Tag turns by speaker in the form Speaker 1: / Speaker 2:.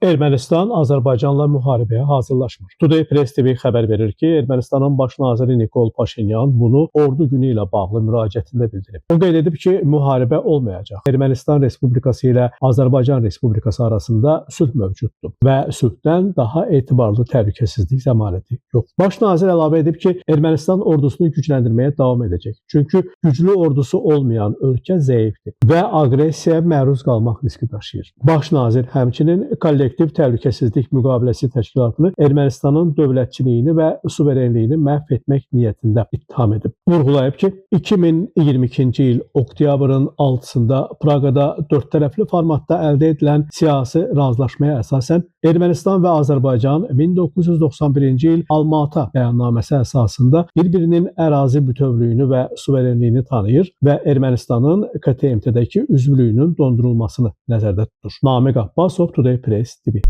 Speaker 1: Ermənistan Azərbaycanla müharibəyə hazırlaşmır. Today Press TV xəbər verir ki, Ermənistanın baş naziri Nikol Paşinyan bunu ordu günü ilə bağlı müraciətində bildirib. O qeyd edib ki, müharibə olmayacaq. Ermənistan Respublikası ilə Azərbaycan Respublikası arasında sülh mövcuddur və sülhdən daha etibarlı təhlükəsizlik zəmanəti yox. Baş nazir əlavə edib ki, Ermənistan ordusunu gücləndirməyə davam edəcək. Çünki güclü ordusu olmayan ölkə zəifdir və aqressiyaya məruz qalmaq riski daşıyır. Baş nazir həmçinin kollektiv təhlükəsizlik müqaviləsi təşkilatını Ermənistanın dövlətçiliyini və suverenliyini məhv etmək niyyətində ittiham edib. Vurğulayıb ki, 2022-ci il oktyabrın 6-sında Praqada dörd tərəfli formatda əldə edilən siyasi razılaşmaya əsasən Ermənistan və Azərbaycan 1991-ci il Almaata bəyannaməsi əsasında bir-birinin ərazi bütövlüyünü və suverenliyini tanıyır və Ermənistanın KTMT-dəki üzvlüyünün dondurulmasını nəzərdə tutur. Namiq Abbasov, Today Press TV.